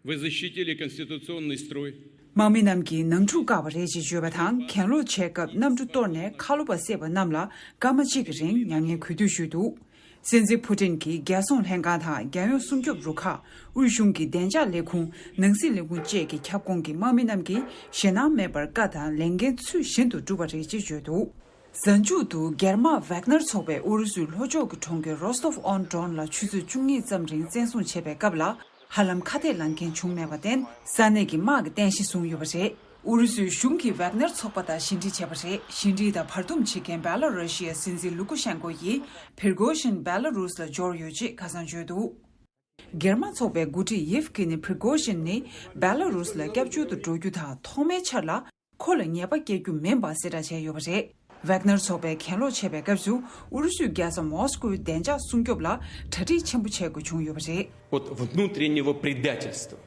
Вы защитили конституционный строй. དམག་མི་རྣམས་ཀྱིས་ནང་འཁྲུག་བཀག་པ་རེད་ཅེས་བརྗོད་པ་དང་། གྱེན་ལོག་བྱས་སྐབས་གནམ་གྲུ་གཏོར་ནས་ཁ་ལོ་པ་བསད་པ་རྣམས་ལ་སྐར་མ་གཅིག་གི་རིང་མྱ་ངན་གུས་འདུད་ཞུས་འདུག་སྲིད་འཛིན་ཕུ་ཏིན་གྱིས་རྒྱལ་སྲུང་ལྷན་ཁང་དང་རྒྱལ་ཡོངས་སྲུང་སྐྱོབ་རུ་ཁག་དབུས་གཞུང་གི་བདེ་འཇགས་ལས་ཁུངས། ནང་སྲིད་ལས་ཁུངས་བཅས་ཀྱི་ཁྱབ་ཁོངས་ཀྱི་དམག་མི་རྣམས་ཀྱིས་ཞེད་སྣང་མེད་པར་བཀའ་དང་ལས་འགན་ཚུལ་བཞིན་དུ་བསྒྲུབས་པ་རེད་ཅེས་བརྗོད་འདུག་གཟའ་མཇུག་ཏུ་སྒེར་དམག་ཝེག་ནར་ཚོགས་པས་ཨུ་རུ་སུའི་ལྷོ་ཕྱོགས་ཀྱི་གྲོང་ཁྱེར་རོ་སྟོབ་ཨོན་ཌོན་ལ་ཆུ་ཚོད་བཅུ་གཉིས་ཙམ་རིང་བཙན་བཟུང་བྱས་པའི་སྐབས་ལ། ཧ་ལམ་ཁ་གཏད་ལངས་མཁན་བྱུང་མེད་པར་བརྟེན། ས་གནས་ཀྱི་དམག་གི་རྟེན་གཞི་བཟུང་ཡོད་པ་རེད། ཨུ་རུ་སུའི་གཞུང་གིས་ཝེག་ནར་ཚོགས་པ་དང་ཞི་འགྲིག་བྱས་པ་རེད། ཞི་འགྲིག་དང་བར་འདུམ་བྱེད་མཁན་བེ་ལ་རུ་ཤི་ཡའི་སྲིད་འཛིན་ལུ་ཀུ་ཤན་ཀོ་ཡིས་ཕིར་གོ་ཤིན་བེ་ལ་རུས་ལ་འབྱོར་ཡོད་ཅེས་ཁ་སང་བརྗོད་འདུག་སྒེར་དམག་ཚོགས་པའི་འགོ་ཁྲིད་ཡེབ་ཀི་ནི་ཕིར་གོ་ཤིན་ནི་བེ་ལ་རུས་ལ་སྐྱབས་བཅོལ་དུ་འགྲོ་རྒྱུ་དང་། ཐོག་མའི་ཆར་ལ་ཁོ་ལ་ཉེས་པ་བཀལ་རྒྱུ་མིན་པ་གསལ་བསྒྲགས་བྱས་ཡོད་པ་རེད། ཝེག་ནར་ཚོགས་པས་གྱེན་ལོག་བྱས་པའི་སྐབས་སུ། ཨུ་རུ་སུའི་རྒྱལ་ས་མོ་སི་ཀོའི་བདེ་འཇགས་སྲུང་སྐྱོབ་ལ་གྲ་སྒྲིག་ཆེན་པོ་བྱེད་དགོས་བྱུང་ཡོད་པ་རེད། От внутреннего предательства.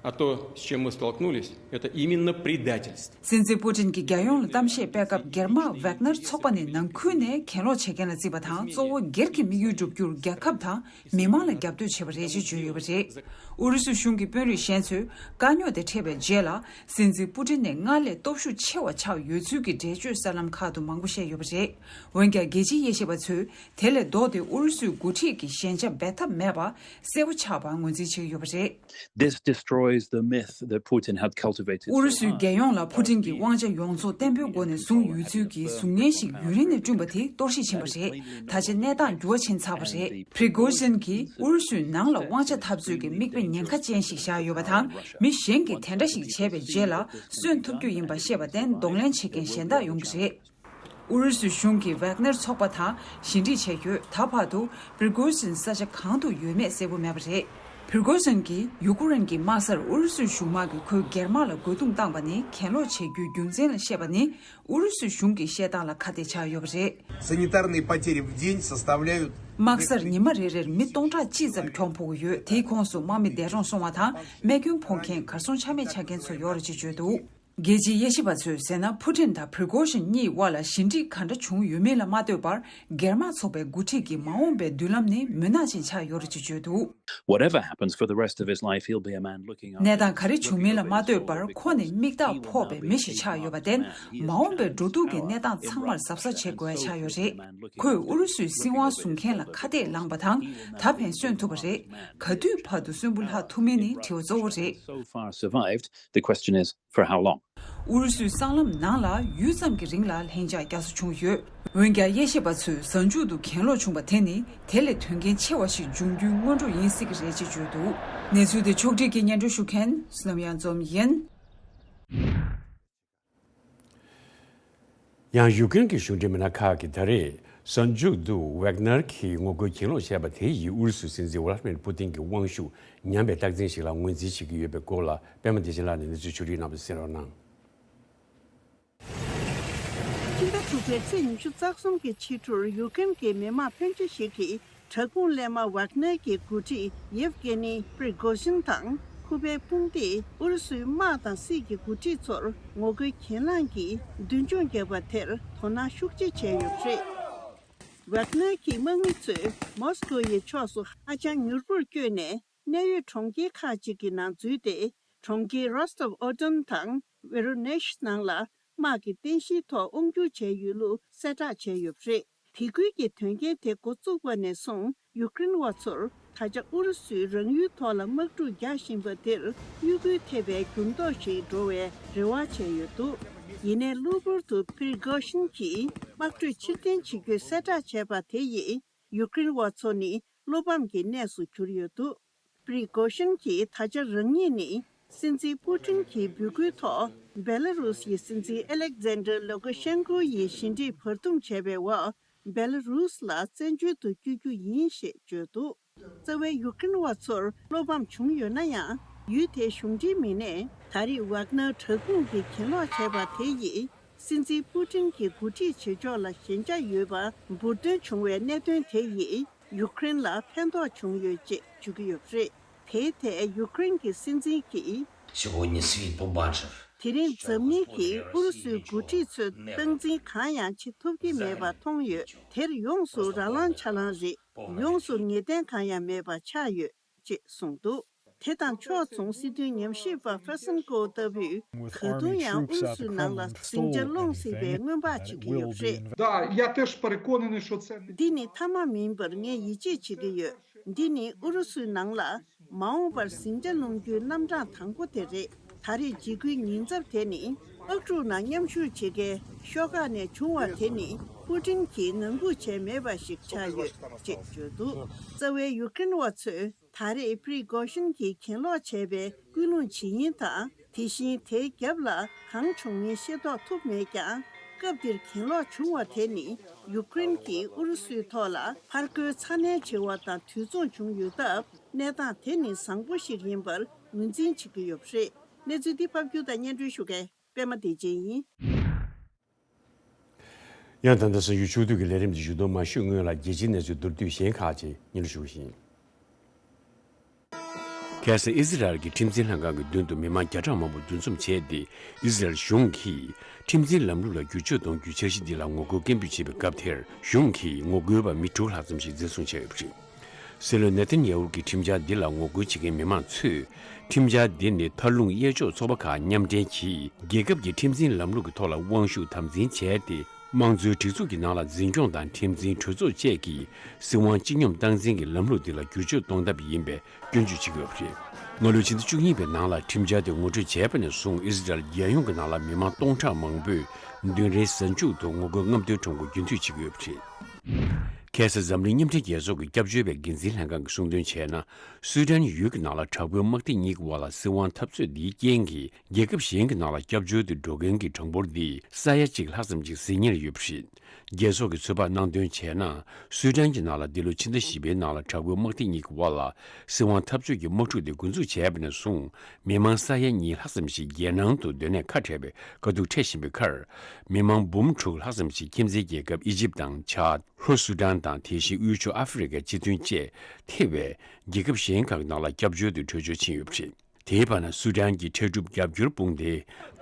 А то, с чем мы столкнулись, это именно предательство. སྲིད་འཛིན་པུ་ཏིན་གྱིས་རྒྱལ་ཡོངས་ལ་གཏམ་བཤད་སྤེལ་སྐབས། སྒེར་དམག་ཝེག་ནར་ཚོགས་པ་ནི་ནང་ཁུལ་ནས་གྱེན་ལོག་བྱེད་མཁན་ལ་བརྩིས་པ་དང་། གཙོ་བོ་སྒེར་གྱི་དམིགས་ཡུལ་བསྒྲུབ་རྒྱུར་རྒྱལ་ཁབ་དང་མི་མང་ལ་རྒྱབ་གཏོད་བྱས་པ་རེད་ཅེས་བརྗོད་ཡོད་པ་རེད། ཨུ་རུ་སུ་གཞུང་གི་དཔོན་རིགས་གཞན་ཚོས་དཀའ་རྙོག་དེ་འཕྲད་པའི་རྗེས་ལ། སྲིད་འཛིན་པུ་ཏིན་ནི་སྔར་ལས་སྟོབས་ཤུགས་ཆེ་བ་ཆགས་ཡོད་ཚུལ་གྱི་འགྲེལ་བརྗོད་གསར་ལམ་ཁག་ཏུ་མང་པོ་བཤད་ཡོད་པ་རེད། འོན་ཀྱང་། རྒྱལ་སྤྱིའི་དབྱེ་ཞིབ་པ་ཚོས། དེ་ལས་ལྡོག་སྟེ་ཨུ་རུ་སུའི་འགོ་ཁྲིད་ཀྱི་ཞན་ཆ་འབད་ཐབས་མེད་པ་གསལ་པོ་ཆགས་པར་ངོས་འཛིན་བྱེད་ཀྱི་ཡོད་པ་རེད། This destroys the myth that Putin had cultivated. ཨུ་རུ་སུའི་རྒྱལ་ཡོངས་ལ་ཕུ་ཏིན་གྱིས་དབང་ཆ་ཡོངས་རྫོགས་བརྟན་པོའི་སྒོ་ནས་བཟུང་ཡོད་ཚུལ་གྱི་གཟུགས་བརྙན་ཞིག་ཡུན་རིང་ནས་བསྐྲུན་པ་དེ་གཏོར་བཤིག་ཕྱིན་པ་རེད། ད་ཆ་གནས་སྟངས་འགྱུར་བ་ཕྱིན་ཚར་བ་རེད། ཕི་རི་གོ་ཤིན་གྱིས་ཨུ་རུ་སུའི་ནང་ལ་དབང་ཆ་འཐབ་རྩོད་ཀྱི་མིག་དཔེ་ཉེན་ཁ་ཅན་ཞིག་བཞག་ཡོད་པ་དང་། མི་གཞན་གྱིས་དེ་འདྲ་ཞིག་བྱས་པའི་རྗེས་ལ་གསོན་ཐུབ་རྒྱུ་ཡིན་པ་ཤེས་པར་བརྟེན། གདོང་ལེན་བྱེད་མཁན་གཞན་དག་ཡོང་གི་རེད། ཨུ་རུ་སུའི་གཞུང་གིས་ཝེག་ནར་ཚོགས་པ་དང་ཞི་འགྲིག་བྱས་ཡོད། ད་བར་དུ་པྲི་གོ་ཟིན་ས་ཆ་གང་དུ་ཡོད་མེད་གསལ་པོ་མེད་པ་རེད། པྲི་གོ་ཟིན་གྱིས་ཡུ་ཀུ་རེན་གྱི་དམག་སར་ཨུ་རུ་སུའི་གཞུང་དམག་གིས་ཁོའི་སྒེར་དམག་ལ་རྒོལ་རྡུང་བཏང་པ་ནི་གྱེན་ལོག་བྱེད་རྒྱུའི་རྒྱུ་མཚན་ལ་བཤད་པ་ནི། ཨུ་རུ་སུའི་གཞུང་གི་བཤད་སྟངས་ལ་ཁ་གཏད་ཆགས་ཡོད་པ་རེད། Санитарные потери в день составляют. དམག་སར་ཉི་མ་རེ་རེར་མི་སྟོང་ཕྲག་གཅིག་ཙམ་གྱོང་ཕོག་གི་ཡོད། དེའི་ཁོངས་སུ་དམག་མི་འདས་གྲོངས་སོང་བ་དང་། རྨས་སྐྱོན་ཕོག་མཁན། གར་སོང་ཆ་མེད་ཆགས་མཁན་ཚོ་ཡོད་རེད་ཅེས་བརྗོད་འདུག་རྒྱལ་སྤྱིའི་དབྱེ་ཞིབ་པ་ཚོས་ཟེར་ན། ཕུ་ཏིན་དང་པྲི་གོ་ཤིན་གཉིས་དབར་ལ་ཞི་འགྲིག་ག་འདྲ་བྱུང་ཡོད་མེད་ལ་མ་ལྟོས་པར། སྒེར་དམག་ཚོགས་པའི་འགོ་ཁྲིད་ཀྱི་མ་འོངས་པའི་མདུན་ལམ་ནི་མུན་ནག་ཅན་ཆགས་ཡོད་རེད་ཅེས་བརྗོད་འདུག Whatever happens for the rest of his life, he'll be a man looking after. གནས་སྟངས་ག་རེ་བྱུང་མིན་ལ་མ་ལྟོས་པར། ཁོ་ནི་མིག་བརྟག་ཕོག་པའི་མི་ཞིག་ཆགས་ཡོད་པར་བརྟེན། མ་འོངས་པའི་འགྲོ་འདུག་གི་གནས་སྟངས་ཚང་མར་གཟབ་གཟབ་བྱེད་དགོས་ཡ་ཆགས་ཡོད་རེད། ཁོས་ཨུ་རུ་སུའི་སྲིད་དབང་བཟུང་མཁན་ལ་ཁ་གཏད་ལངས་པ་དང་། ད་ཕན་གསོན་ཐུབ་པ་རེད། ག་དུས་བར་དུ་གསོན་པོ་ལྷག་ཐུབ་མིན་ནི་དྲི་བ་གཙོ་བོ་རེད། So far survived. The question is, for how long? ཨུ་རུ་སུའི་སྲང་ལམ་ནང་ལ་ཡུད་ཙམ་གྱི་རིང་ལ་ལྷིང་འཇགས་བསྐྱར་གསོ་བྱུང་ཡོད། འོན་ཀྱང་། དབྱེ་ཞིབ་པ་ཚོས་གཟའ་མཇུག་ཏུ་གྱེན་ལོག་བྱུང་བ་དེ་ནི་དེ་ལས་དོན་རྐྱེན་ཆེ་བ་ཞིག་འབྱུང་རྒྱུའི་སྔོན་འགྲོ་ཡིན་སྲིད་ཀྱི་རེད་ཅེས་བརྗོད་འདུག་གནས་ཚུལ་དེ་ཕྱོགས་སྒྲིག་གིས་སྙན་སྒྲོན་ཞུ་མཁན་བསོད་ནམས་གཡང་འཛོམས་ཡིན། ཡང་ཡུ་ཀེ་རེན་གྱི་གཞུང་འབྲེལ་མི་སྣ་ཁག་གིས་ད་རེས་གཟའ་མཇུག་ཏུ་ཝེག་ནར་གྱིས་ངོ་རྒོལ་གྱེན་ལོག་བྱས་པ་དེ་ཡིས་ཨུ་རུ་སུའི་སྲིད་འཛིན་ཝ་ལ་ཏི་མིར་པུ་ཏིན་གྱི་དབང་ཤུགས་ཉམས་པའི་རྟགས་མཚན་ཞིག་ལ་ངོས་འཛིན་བྱེད་ཀྱི་ཡོད་པའི་སྐོར་ལ། པད་མ་བདེ་ཆེན་ལགས་ནས་གནས་ཚུལ་ཕྱོགས་སྒྲིག་གནང་བ་གསན་རོགས་གནང་། ཕྱི་ཟླ་དྲུག་པའི་ཚེས་ཉི་ཤུ་རྩ་གསུམ་གྱི་ཕྱི་དྲོར་ཡུ་ཀེ་རེན་གྱི་མི་དམངས་ཕོན་ཆེ་ཞིག་གིས། དྲག་དཔུང་ལས་དམག་ཝག་ནེར་གྱི་འགོ་ཁྲིད་ཡེབ་ཀེ་ནི་པྲི་གོ་ཤིན་དང་། ཁོ་པའི་དཔུང་སྡེས་ཨུ་རུ་སུའི་དམག་དང་སྲིད་ཀྱི་འགོ་ཁྲིད་ཚོར་ངོ་རྒོལ་གྱེན་ལངས་ཀྱིས་མདུན་མཆོང་བརྒྱབ་པ་དེར་དོ་སྣང་ཤུགས་ཆེ་བྱས་ཡོད་པ་རེད། ཝག་ནར་གྱི་དམག་མི་ཚོས་མོ་སི་ཀོ་ཡི་ཕྱོགས་སུ་ཧ་ཅང་མྱུར་པོར་བསྐྱོད་ནས། གནད་ཡོད་གྲོང་ཁྱེར་ཁག་ཅིག་གི་ནང་འཛུལ་ཏེ། གྲོང་ཁྱེར་རོ་སྟོབ་ཨོ་ཏོན་དང་ཝེ་རོ་ནེཤ་ནང་ལ་དམག་གི་རྟེན་གཞིའི་ཐོག་དབང་སྒྱུར་བྱས་ཡོད་ལུགས་གསལ་བསྒྲགས་བྱས་ཡོད་པ་རེད། དེ་ཁུལ་གྱི་དོན་རྐྱེན་དེ་འགོ་བཙུགས་པ་ནས་བཟུང་། ཡུཀ་རེན་བ་ཚོར་ད་ཆ་ཨུ་རུ་སུས་རང་ཡུལ་ཐོག་ལ་དམག་འཁྲུག་རྒྱག་བཞིན་པ་དེར་གཡོ་འགུལ་ཐེབས་པའི་འགྱུར་ལྡོག་ཞིག་འགྲོ་བའི་རེ་བ་བྱས་ཡོད་འདུག་ཡིན་ནའི་གློ་བུར་དུ་པི་རི་གོ་ཤིན་གྱིས་དམག་གྲུ་ཕྱིར་འཐེན་བྱེད་རྒྱུའི་གསལ་བསྒྲགས་བྱས་པ་དེ་ཡིས། ཡུཀ་རེན་བ་ཚོ་ནི་བློ་ཕམ་གྱི་གནས་སུ་གྱུར་ཡོད་འདུག་པི་རི་གོ་ཤིན་གྱིས་ད་ཆ་རང་ཉིད་ནི་སྲིད་འཛིན་པུ་ཏིན་གྱི་འབོད་སྐུལ་ཐོག་སྦེ་ལ་རུས་ཀྱི་སྲིད་འཛིན་ཨེ་ལེག་ཛན་ཌར་ལུ་ཀ་ཤན་ཀོ་ཡི་ཞི་འགྲིག་བར་འདུམ་བྱས་པའི་འོག་སྦེ་ལ་རུས་ལ་བཙན་བྱོལ་དུ་བསྐྱོད་རྒྱུ་ཡིན་ཞེས་བརྗོད་འདུག་རྩ་བའི་ཡུཀ་རེན་བ་ཚོར་བློ་ཕམ་བྱུང་ཡོད་ན་ཡང་། ཡུལ་དེའི་གཞུང་འབྲེལ་མི་སྣས་ད་རེས་ཝག་ནར་དྲག་དཔུང་གིས་གྱེན་ལོག་བྱས་པ་དེ་ཡིས། སྲིད་འཛིན་པུ་ཏིན་གྱི་འགོ་ཁྲིད་བྱེད་ཕྱོགས་ལ་ཞན་ཆ་ཡོད་པ་འབུར་འདོན་བྱུང་བའི་གནད་དོན་དེ་ཡིས་ཡུཀ་རེན་ལ་ཕན་ཐོགས་བྱུང་ཡོད་ཅེས་བརྗོད་ཀྱི་ཡོད་པ་རེད། དེའི་ཐད་ཡུཀ་རེན་གྱི་སྲིད་འཛིན་གྱིས། Сьогодні світ побачив, དེ་རིང་འཛམ་གླིང་གིས་ཨུ་རུ་སུའི་འགོ་ཁྲིད་ཚོས་སྟངས་འཛིན་གང་ཡང་བྱེད་ཐུབ་ཀྱི་མེད་པ་མཐོང་ཡོད། དེར་ཡོངས་སུ་རང་དབང་ཆ་ལང་རེད། ཡོངས་སུ་ངེས་གཏན་གང་ཡང་མེད་པ་ཆགས་ཡོད། ཅེས་གསུངས་འདུག་དེ་དང་ཕྱོགས་མཚུངས་སྲིད་དོན་ཉམས་ཞིབ་པ་ཧྥེ་སན་ཀོ་ལྟ་བུས་ག་དུང་ཡང་ཨུ་རུ་སུའི་ནང་ལ་ཟིང་ཆ་སློང་སྲིད་པའི་སྔོན་དཔག་བྱེད་ཀྱི་ཡོད་པ་རེད། Да, я теж переконаний, що це не འདི་ནི་ཐ་མ་མིན་པར་ངས་ཡིད་ཆེས་བྱེད་ཀྱི་ཡོད། འདི་ནི་ཨུ་རུ་སུའི་ནང་ལ་མ་འོངས་པར་ཟིང་ཆ་སློང་རྒྱུའི་རྣམ་གྲངས་དང་པོ་དེ་རེད། ད་རེས་འཇིགས་སྐུལ་ཉེན་ཚབས་དེ་ནི་དམག་འཁྲུག་ནང་མཉམ་ཞུགས་བྱེད་མཁན་ཤོག་ཁག་ནས་བྱུང་བ་དེ་ནི་པུ་ཏིན་གྱིས་ངང་སྒུག་བྱས་མེད་པ་ཞིག་ཆགས་ཡོད་ཅེས་བརྗོད་འདུག་རྩ་བའི་ཡུཀ་རེན་བ་ཚོས། ད་རེས་པི་རི་གོ་ཤིན་གྱིས་གྱེན་ལོག་བྱས་པའི་སྐུལ་སློང་བྱེད་ཡིན་དང་། དེ་བཞིན་དེའི་རྒྱབ་ལ་གང་བྱུང་མིན་ཤེས་རྟོགས་ཐུབ་མེད་ཀྱང་། སྐབས་འདིར་གྱེན་ལོག་བྱུང་བ་དེ་ནི་ཡུཀ་རེན་གྱིས་ཨུ་རུ་སུའི་ཐོག་ལ་ཕར་རྒོལ་ཚ་ནན་བྱེད་པ་དང་དུས་མཚུངས་བྱུང་ཡོད་སྟབས། གནས་སྟངས་དེ་ནི་བཟང་པོ་ཞིག་ཡིན་པར་ངོས་འཛིན་བྱེད་ཀྱི་ཡོད་པ་རེད། གནས་ཚུལ་འདི་ཕབ་སྒྱུར་དང་སྙན་སྒྲོན་ཞུ་མཁན་པད་མ་བདེ་ཆེན་ཡིན། ཡང་ད་ལྟ་གསར་འགྱུར་ཕྱོགས་བསྡུས་ཀྱི་ལས་རིམ་འདི་ཞུ་དོན་མ་ཞུས་སྔོན་ལ་རྒྱལ་སྤྱིའི་གནས་ཚུལ་མདོར་བསྡུས་གཞན་ཁག་ཅིག་སྙན་སྒྲོན་ཞུ་བ་ཡིན། ཁ་སང་ཨི་ཟི་རལ་གྱི་ཁྲིམས་འཛིན་ལྷན་ཁང་གི་མདུན་དུ་མི་མང་བརྒྱ་ཕྲག་མང་པོ་འདུ་འཛོམས་བྱས་ཏེ། ཨི་ཟི་རལ་གཞུང་གིས་ཁྲིམས་འཛིན་ལམ་ལུགས་ལ་བསྒྱུར་བཅོས་གཏོང་རྒྱུའི་འཆར་གཞི་འདི་ལ་ངོ་རྒོལ་སྐད་འབོད་བྱེད་པའི་སྐབས་དེར། གཞུང་གིས་ངོ་རྒོལ་པ་མི་དྲུག་ལྷག་ཙམ་ཞིག་འཛིན་བཟུང་བྱས་ཡོད་པ་རེད། སྲིད་བློན་ནེ་ཐན་ཡ་ཧུ་གི་ཁྲིམས་འཆར་འདི་ལ་ངོ་རྒོལ་བྱེད་མཁན་མི་མང་ཚོས། ཁྲིམས་འཆར་འདི་ནི་མཐར་ལྷུང་གཡས་ཕྱོགས་ཚོགས་པ་ཁག་མཉམ་འབྲེལ་གྱིས་རྒྱལ་ཁབ་ཀྱི་ཁྲིམས་འཛིན་ལམ་ལུགས་ཀྱི་ཐོག་ལ་དབང་ཤུགས་དམ་འཛིན་བྱས་ཏེ། དམངས་གཙོའི་སྒྲིག་འཛུགས་ཀྱི་ནང་ལ་འཛིན་སྐྱོང་དང་ཁྲིམས་འཛིན་གྲོས་ཚོགས་བཅས་ཀྱིས་སྲིད་དབང་སྤྱི་སྙོམས་སྟངས་འཛིན་གྱི་ལམ་ལུགས་འདི་ལ་བསྒྱུར་བཅོས་གཏོང་ཐབས་ཡིན་པའི་སྐྱོན་བརྗོད་བྱེད་ཀྱི་ཡོད་པ་རེད། སྔ་ལོའི་ཕྱི་ཟླ་བཅུ་གཉིས་པའི་ནང་ལ་ཁྲིམས་འཆར་དེ་ངོ་སྤྲོད་བྱས་པ་ནས་བཟུང་ཨི་ཟི་རལ་རྒྱལ་ཡོངས་ཀྱི་ནང་ལ་མི་མང་སྟོང་ཕྲག་མང་པོས་མདུན་རིང་གཟའ་མཇུག་ཏུ་ངོ་རྒོལ་རྔམ་སྟོན་ཁྲོམ་སྐོར་རྒྱུན་མཐུད་བྱེད་ཀྱི་ཡོད་པ་རེད། ཁ་སང་འཛམ་གླིང་མཉམ་འབྲེལ་རྒྱལ་ཚོགས་ཀྱི་སྐྱབས་བཅོལ་བའི་འགན་འཛིན་ལྷན་ཁང་གིས་གསུངས་དོན་བྱས་ན། སུའེ་ཏན་ཡུལ་གྱི་ནང་ལ་དྲག་པོའི་དམག་སྡེ་གཉིས་ཀྱི་དབར་ལ་སྲིད་དབང་འཐབ་རྩོད་འདིའི་རྐྱེན་གྱིས། རྒྱལ་ཁབ་གཞན་གྱི་ནང་ལ་སྐྱབས་བཅོལ་དུ་འགྲོ་མཁན་གྱི་གྲངས་འབོར་འདི་ས་ཡ་གཅིག་ལྷག་ཙམ་ཞིག་ཟིན་ཉེར་ཡོད་པ་རེད། རྒྱལ་ཚོགས་ཀྱིས་ཚོད་དཔག་གནང་དོན་བྱས་ན། སུའེ་ཏན་གྱི་ནང་ལ་འདི་ལོ་ཕྱི་ཟླ་བཞི་པའི་ནང་ལ་དྲག་པོའི་དམག་སྡེ་གཉིས་ཀྱི་དབར་ལ་སྲིད་དབང་འཐབ་རྩོད་ཀྱི་དམག་འཁྲུག་དེ་འགོ་འཛུགས་བྱས་པ་ནས་བཟུང་། མི་མང་ས་ཡ་གཉིས་ལྷག་ཙམ་ཞིག་རྒྱལ་ནང་དུ་སྡོད་གནས་ཁ་བྲལ་བའི་དཀའ་སྡུག་འཕྲད་བཞིན་པའི་ཁར། མི་མང་འབུམ་དྲུག་ལྷག་ཙམ་ཞིག་ཁྱིམ་མཚེས་རྒྱལ་ཁབ་ཨི་ཇིབ་དང་ཆཱད། ལྷོ་སུ་ཏན་དང་དེ་བཞིན་དབུས་ཕྱོགས་ཨ་ཧྥེ་རི་ཁའི་སྤྱི་མཐུན་བཅས་ཐེ་བའི་རྒྱལ་ཁབ་གཞན་ཁག་ནང་ལ་སྐྱབས་བཅོལ་དུ་བྲོས་བྱོལ་ཕྱིན་ཡོད་པ་རེད། དེའི་བར་ན་སུ་ཏན་གྱི་འཕྲལ་སྒྲུབ་རྒྱབ་སྐྱོར་དཔུང་སྡེའི་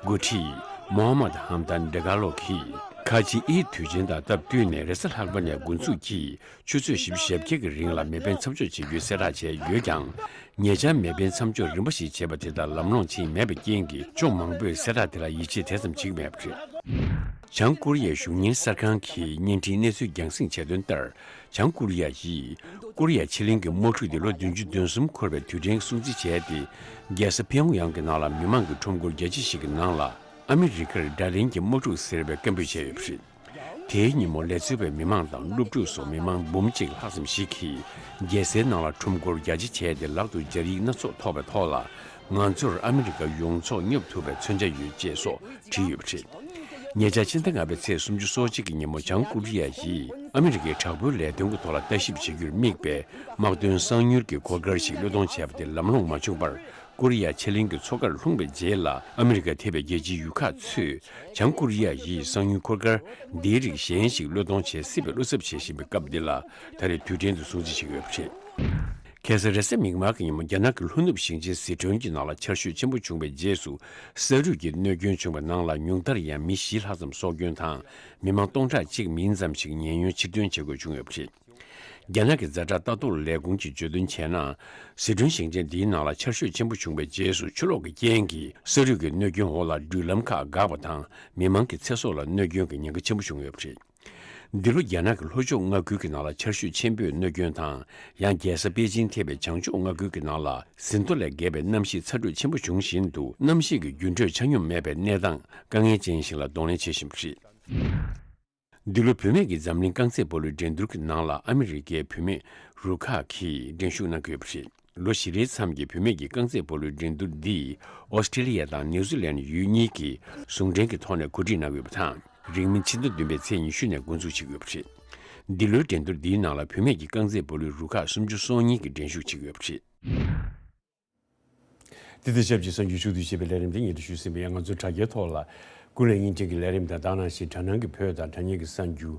འགོ་ཁྲིད་མོ་ཧ་མད་ཧམ་དན་ཌི་གྷ་ལོ་གིས། ཁ་ཆེའི་དུས་ཆེན་དང་སྟབས་བསྟུན་ནས་རེས་གཟའ་ལྷག་པ་ནས་འགོ་འཛུགས་ཀྱིས་ཆུ་ཚོད་བཞི་བཅུ་ཞེ་བརྒྱད་ཀྱི་རིང་ལ་མེ་འཕེན་མཚམས་འཇོག་བྱེད་རྒྱུའི་གསལ་བསྒྲགས་བྱས་ཡོད་ཀྱང་། ཉེ་ཆར་མེ་འཕེན་མཚམས་འཇོག་རིམ་པ་ཞིག་བྱས་པ་དེ་དག་ལམ་ལྷོང་ཕྱིན་མེད་པའི་རྐྱེན་གྱིས། ཕྱོགས་མང་པོས་གསལ་བསྒྲགས་དེ་ལ་ཡིད་ཆེས་དེ་ཙམ་བྱེད་ཀྱི་མེད་པ་རེད། བྱང་ཀོ་རི་ཡའི་གཞུང་གཉེར་གསར་ཁང་གིས་བརྙན་འཕྲིན་གནས་ཚུལ་རྒྱང་སྲིང་བྱས་དོན་ལྟར། བྱང་ཀོ་རི་ཡ་ཡིས་ཀོ་རི་ཡ་ཕྱེད་གླིང་གི་དམག་འཁྲུག་དེ་ལོ་བདུན་ཅུ་དོན་གསུམ་འཁོར་བའི་དུས་དྲན་སྲུང་བརྩི་བྱས་ཏེ། རྒྱལ་ས་ཕིའུ་ཡང་གི་ནང་ལ་མི་མང་གི་ཁྲོམ་སྐོར་རྒྱ་ཆེ་ཞིག་གི་ནང་ལ་ཨ་མི་རི་ཀར་དགྲ་ལན་གྱི་དམག་འཁྲུག་ཟེར་བའི་སྐད་འབོད་བྱས་ཡོད་པ་རེད། དེའི་ཉིན་མོ་ལས་བྱེད་པའི་མི་མང་དང་སློབ་ཕྲུག་སོགས་མི་མང་འབུམ་གཅིག་ལྷག་ཙམ་ཞིག་གིས་རྒྱལ་སའི་ནང་ལ་ཁྲོམ་སྐོར་རྒྱ་ཆེ་བྱས་ཏེ། ལག་ཏུ་སྦྱར་ཡིག་སྣ་ཚོགས་ཐོགས་པའི་ཐོག་ལ། ང་ཚོར་ཨ་མི་རི་ཀ་ཡོངས་རྫོགས་སྙོབ་ཐུབ་པའི་མཚོན་ཆ་ཡོད། ཅེས་སོགས་བྲིས་ཡོད་པ་རེད། ཉེ་ཆར་ཕྱི་ཟླ་ལྔ་པའི་ཚེས་སུམ་ཅུ་སོ་གཅིག་གི་ཉིན་མོ་བྱང་ཀོ་རི་ཡ་ཡིས་ཨ་མི་རི་ཀའི་དྲག་པོའི་ལས་དོན་གྱི་ཐོག་ལ་ལྟ་ཞིབ་བྱེད་རྒྱུར་དམིགས་པའི་དམག་དོན་གསང་མྱུལ་གྱི་འཁོར་སྐར་ཞིག་བློས་གཏོང་བྱས་པ་དེ་ལམ་ལྷོང་མ་བྱུང་བར། ཀོ་རི་ཡ་ཕྱེད་གླིང་གི་མཚོ་ཁར་ལྷུང་བའི་རྗེས་ལ། ཨ་མི་རི་ཀ་ཐེ་བའི་རྒྱལ་སྤྱིའི་ཡུལ་ཁག་ཚོས་བྱང་ཀོ་རི་ཡ་ཡིས་གསང་མྱུལ་འཁོར་སྐར་འདིའི་རིགས་གཞན་ཞིག་བློས་གཏོང་བྱེད་སྲིད་པའི་བློ་འཚབ་བྱེད་བཞིན་པའི་སྐབས་འདི་ལ། ད་རེས་དུས་དྲན་དུ་སྲུང་བརྩི་བྱེད་ཀྱི་ཡོད་པ་རེད། ཁ་སང་རེས་གཟའ་མིག་དམར་གྱི་ཉིན་མོ་རྒྱ་ནག་གི་ལྷོ་ནུབ་ཞིང་ཆེན་ཟི་ཁྲོན་གྱི་ནང་ལ་ཆར་ཞོད་ཆེན་པོ་བྱུང་བའི་རྗེས་སུ་ས་རུད་ཀྱི་གནོད་སྐྱོན་བྱུང་བའི་ནང་ལ་ཉུང་མཐར་ཡང་མི་བཞི་ལྷག་ཙམ་སྲོག་སྐྱོན་དང་མི་མང་སྟོང་ཕྲག་གཅིག་མིན་ཙམ་ཞིག་ཉེན་གཡོལ་ཕྱིར་ཐོན་བྱེད་དགོས་བྱུང་ཡོད་པ་རེད། རྒྱ་ནག་གི་ཛ་དྲག་ལྟ་རྟོག་ལས་ཁུངས་ཀྱིས་བརྗོད་དོན་བྱས་ན། ཟི་ཁྲོན་ཞིང་ཆེན་འདིའི་ནང་ལ་ཆར་ཞོད་ཆེན་པོ་བྱུང་བའི་རྗེས་སུ་ཆུ་ལོག་གི་རྐྱེན་གྱིས་ས་རུད་ཀྱི་གནོད་སྐྱོན་འོག་ལ་འགྲུལ་ལམ་ཁག་འགག་པ་དང་མི་མང་གི་ཚེ་སྲོག་ལ་གནོད་སྐྱོན་གྱི་ཉེན་ཁ་ཆེན་པོ་བྱུང་ཡོད་པ་རེད། འདི་ལོ་རྒྱ་ནག་གི་ལྷོ་ཕྱོགས་མངའ་ཁུལ་གྱི་ནང་ལ་ཆར་ཞོད་ཆེན་པོས་གནོད་སྐྱོན་དང་ཡང་རྒྱལ་ས་པེ་ཅིན་ཐེ་བའི་བྱང་ཕྱོགས་མངའ་ཁུལ་གྱི་ནང་ལ་ཟིན་ཐོ་ལས་བརྒལ་བའི་གནམ་གཤིས་ཚ་དྲོད་ཆེན་པོ་བྱུང་བཞིན་དུ་གནམ་གཤིས་ཀྱི་འགྱུར་འགྲོས་ཆ་སྙོམས་མེད་པའི་གནས་སྟངས་དཀའ་ངལ་ཅན་ཞིག་ལ་གདོང་ལེན་བྱེད་བཞིན་པ་རེད། འདི་ལོ་བུད་མེད་ཀྱི་འཛམ་གླིང་རྐང་རྩེད་སྤོ་ལོའི་འགྲན་བསྡུར་གྱི་ནང་ལ་ཨ་མི་རི་ཀའི་བུད་མེད་རུ་ཁག་གིས་འགྲན་ཞུགས་གནང་གི་ཡོད་པ་རེད། ལོ་བཞི་རེའི་མཚམས་ཀྱི་བུད་མེད་ཀྱི་རྐང་རྩེད་སྤོ་ལོའི་འགྲན་བསྡུར་འདིས་ཨོ་སི་ཀྲི་ལི་ཡ་དང་ནིའུ་ཛི་ལན་ཡུལ་གཉིས་ཀྱིས་ཟུང་འབྲེལ་གྱི་ཐོག་ནས་གོ་སྒྲིག་གནང་ཡོད་པ་དང་། རིང་མིན་ཕྱི་ཟླ་བདུན་པའི་ཚེས་ཉི་ཤུ་ནས་འགོ་འཛུགས་བྱེད་ཀྱི་ཡོད་པ་རེད། འདི་ལོའི་འགྲན་བསྡུར་འདིའི་ནང་ལ་བུད་མེད་ཀྱི་རྐང་རྩེད་སྤོ་ལོའི་རུ་ཁག་སུམ་ཅུ་སོ་གཉིས་ཀྱིས་འགྲན་ཞུགས་བྱེད་ཀྱི་ཡོད་པ་རེད། དེ་དང་ཆབས་ཅིག་གསར་འགྱུར་ཕྱོགས་བསྡུས་ཞེས་པའི་ལས་རིམ་དེ་སྙན་སྒྲོན་ཞུས་ཟིན་པ་ཡིན། ང་ཚོའི་དྲ་རྒྱའི་ཐོག་ལ་ཀུན་གླེང་བརྙན་འཕྲིན་གྱི་ལས་རིམ་དང་དེ་ནང་བཞིན་དྲ་སྣང་གི་བོད་དང་དྲ་བརྙན་གྱི་གསར་འགྱུར།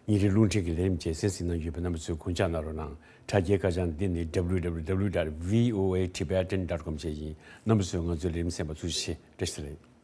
ཉིན་རེའི་རླུང་འཕྲིན་གྱི་ལས་རིམ་བཅས་གསན་གཟིགས་གནང་ཡོད་པས་རྣམ་པ་ཚོས་གུས་ཕྱག་གནང་རོགས་གནང་། དྲ་རྒྱའི་ཁ་བྱང་འདི་ནི་www dot voatibetan dot com བཅས་ཡིན། རྣམ་པ་ཚོས་ང་ཚོའི་ལས་རིམ་གསན་པར་ཐུགས་རྗེ་ཆེ། བཀྲ་ཤིས་བདེ་ལེགས།